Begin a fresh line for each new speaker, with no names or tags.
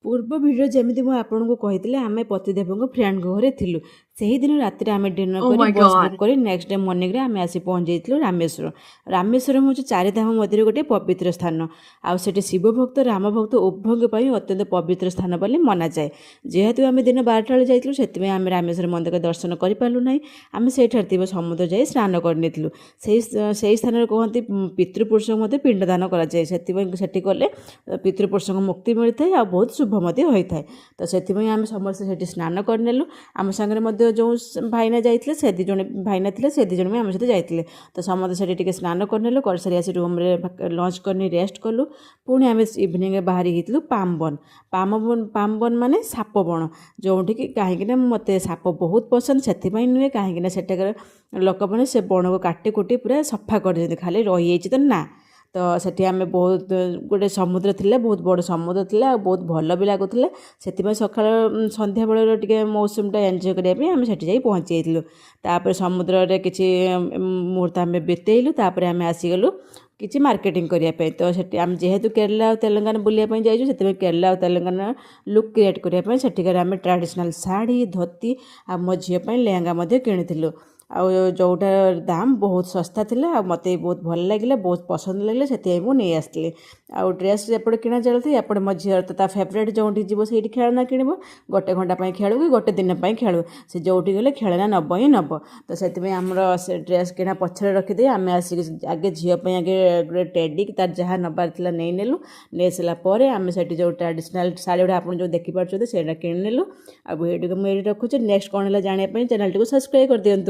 ପୂର୍ବ ଭିଡ଼ିଓ ଯେମିତି ମୁଁ ଆପଣଙ୍କୁ କହିଥିଲି, ଆମେ ପତିଦେବଙ୍କ ଫ୍ରେଣ୍ଡଙ୍କ ଘରେ ଥିଲୁ। ସେହିଦିନ ରାତିରେ ଆମେ ଡିନର
Oh
କରି
my
bus
God.
Book କରି ନେକ୍ସଟ ଡେ ମର୍ଣ୍ଣିଂରେ ଆମେ ଆସି ପହଞ୍ଚି ଯାଇଥିଲୁ ରାମେଶ୍ୱରମ। ରାମେଶ୍ୱରମ ହେଉଛି ଚାରିଧାମ ମଧ୍ୟରେ ଗୋଟିଏ ପବିତ୍ର ସ୍ଥାନ। ଆଉ ସେଠି ଶିବ ଭକ୍ତ, ରାମ ଭକ୍ତ ଉଭୟଙ୍କ ପାଇଁ ଅତ୍ୟନ୍ତ ପବିତ୍ର ସ୍ଥାନ ବୋଲି ମନାଯାଏ। ଯେହେତୁ ଆମେ ଦିନ 12ଟା ବେଳେ ଯାଇଥିଲୁ, ସେଥିପାଇଁ ଆମେ ରାମେଶ୍ୱର ମନ୍ଦିର ଦର୍ଶନ କରିପାରିଲୁ ନାହିଁ। ଆମେ ସେଇଠାରେ ଥିବା ସମୁଦ୍ର ଯାଇ ସ୍ନାନ କରିନେଇଥିଲୁ। ସେଇ ସେଇ ସ୍ଥାନରେ କୁହନ୍ତି ପିତୃପୁରୁଷଙ୍କୁ ମଧ୍ୟ ପିଣ୍ଡଦାନ କରାଯାଏ। ସେଥିପାଇଁ ସେଠି ଗଲେ ପିତୃପୁରୁଷଙ୍କ ମୁକ୍ତି ମିଳିଥାଏ ଆଉ ବହୁତ ଶୁଭ ମଧ୍ୟ ହୋଇଥାଏ। ତ ସେଥିପାଇଁ ଆମେ ସମସ୍ତେ ସେଠି ସ୍ନାନ କରିନେଲୁ। ଆମ ସାଙ୍ଗରେ ମଧ୍ୟ ଯେଉଁ ଭାଇନା ଯାଇଥିଲେ, ସେ ଦୁଇ ଜଣ ଭାଇନା ଥିଲେ, ସେ ଦୁଇ ଜଣ ବି ଆମ ସହିତ ଯାଇଥିଲେ। ତ ସମସ୍ତେ ସେଠି ଟିକେ ସ୍ନାନ କରିନେଲୁ। କରିସାରି ଆସି ରୁମ୍ରେ ଲଞ୍ଚ କରି ରେଷ୍ଟ କଲୁ। ପୁଣି ଆମେ ଇଭିନିଂରେ ବାହାରି ହେଇଥିଲୁ ପାମ୍ବନ। ପାମବନ, ପାମ୍ବନ ମାନେ ସାପ ବଣ, ଯେଉଁଠିକି କାହିଁକିନା ମୋତେ ସାପ ବହୁତ ପସନ୍ଦ ସେଥିପାଇଁ ନୁହେଁ, କାହିଁକିନା ସେଠାକାର ଲୋକମାନେ ସେ ବଣକୁ କାଟି କୁଟି ପୁରା ସଫା କରିଦିଅନ୍ତି, ଖାଲି ରହିଯାଇଛି ତ ନା। ତ ସେଠି ଆମେ ବହୁତ ଗୋଟେ ସମୁଦ୍ର ଥିଲା, ବହୁତ ବଡ଼ ସମୁଦ୍ର ଥିଲା ଆଉ ବହୁତ ଭଲ ବି ଲାଗୁଥିଲା। ସେଥିପାଇଁ ସକାଳ ସନ୍ଧ୍ୟାବେଳର ଟିକେ ମୌସୁମୀଟା ଏନ୍ଜୟ କରିବା ପାଇଁ ଆମେ ସେଠି ଯାଇ ପହଞ୍ଚି ଯାଇଥିଲୁ। ତାପରେ ସମୁଦ୍ରରେ କିଛି ମୁହୂର୍ତ୍ତ ଆମେ ବିତେଇଲୁ। ତାପରେ ଆମେ ଆସିଗଲୁ କିଛି ମାର୍କେଟିଂ କରିବା ପାଇଁ। ତ ସେଠି ଆମେ ଯେହେତୁ କେରଲା ଆଉ ତେଲେଙ୍ଗାନା ବୁଲିବା ପାଇଁ ଯାଇଛୁ, ସେଥିପାଇଁ କେରଲା ଆଉ ତେଲେଙ୍ଗାନା ଲୁକ୍ କ୍ରିଏଟ୍ କରିବା ପାଇଁ ସେଠିକାର ଆମେ ଟ୍ରାଡ଼ିସନାଲ୍ ଶାଢ଼ୀ, ଧୋତି ଆଉ ମୋ ଝିଅ ପାଇଁ ଲେହେଙ୍ଗା ମଧ୍ୟ କିଣିଥିଲୁ। ଆଉ ଯେଉଁଟା ଦାମ ବହୁତ ଶସ୍ତା ଥିଲା ଆଉ ମୋତେ ବି ବହୁତ ଭଲ ଲାଗିଲା, ବହୁତ ପସନ୍ଦ ଲାଗିଲା, ସେଥିପାଇଁ ମୁଁ ନେଇ ଆସିଥିଲି। ଆଉ ଡ୍ରେସ୍ ଏପଟେ କିଣା ଚାଲିଥାଏ, ଏପଟେ ମୋ ଝିଅର ତ ତା ଫେଭରେଟ୍, ଯେଉଁଠି ଯିବ ସେଇଠି ଖେଳନା କିଣିବ। ଗୋଟେ ଘଣ୍ଟା ପାଇଁ ଖେଳୁ କି ଗୋଟେ ଦିନ ପାଇଁ ଖେଳୁ, ସେ ଯେଉଁଠି ଗଲେ ଖେଳନା ନେବ ହିଁ ନେବ। ତ ସେଥିପାଇଁ ଆମର ସେ ଡ୍ରେସ୍ କିଣା ପଛରେ ରଖିଦେଇ ଆମେ ଆସିକି ଆଗେ ଝିଅ ପାଇଁ ଆଗେ ଗୋଟେ ଟେଡ଼ି କି ତାର ଯାହା ନେବାର ଥିଲା ନେଇନେଲୁ। ନେଇ ସାରିଲା ପରେ ଆମେ ସେଠି ଯେଉଁ ଟ୍ରାଡ଼ିସନାଲ୍ ଶାଢ଼ୀ ଗୁଡ଼ା ଆପଣ ଯେଉଁ ଦେଖିପାରୁଛନ୍ତି, ସେଇଟା କିଣିନେଲୁ। ଆଉ ଭିଡ଼ିଓଟିକୁ ମୁଁ ଏଇଠି ରଖୁଛି। ନେକ୍ସଟ କ'ଣ ହେଲା ଜାଣିବା ପାଇଁ ଚ୍ୟାନେଲଟିକୁ ସବସ୍କ୍ରାଇବ୍ କରିଦିଅନ୍ତୁ।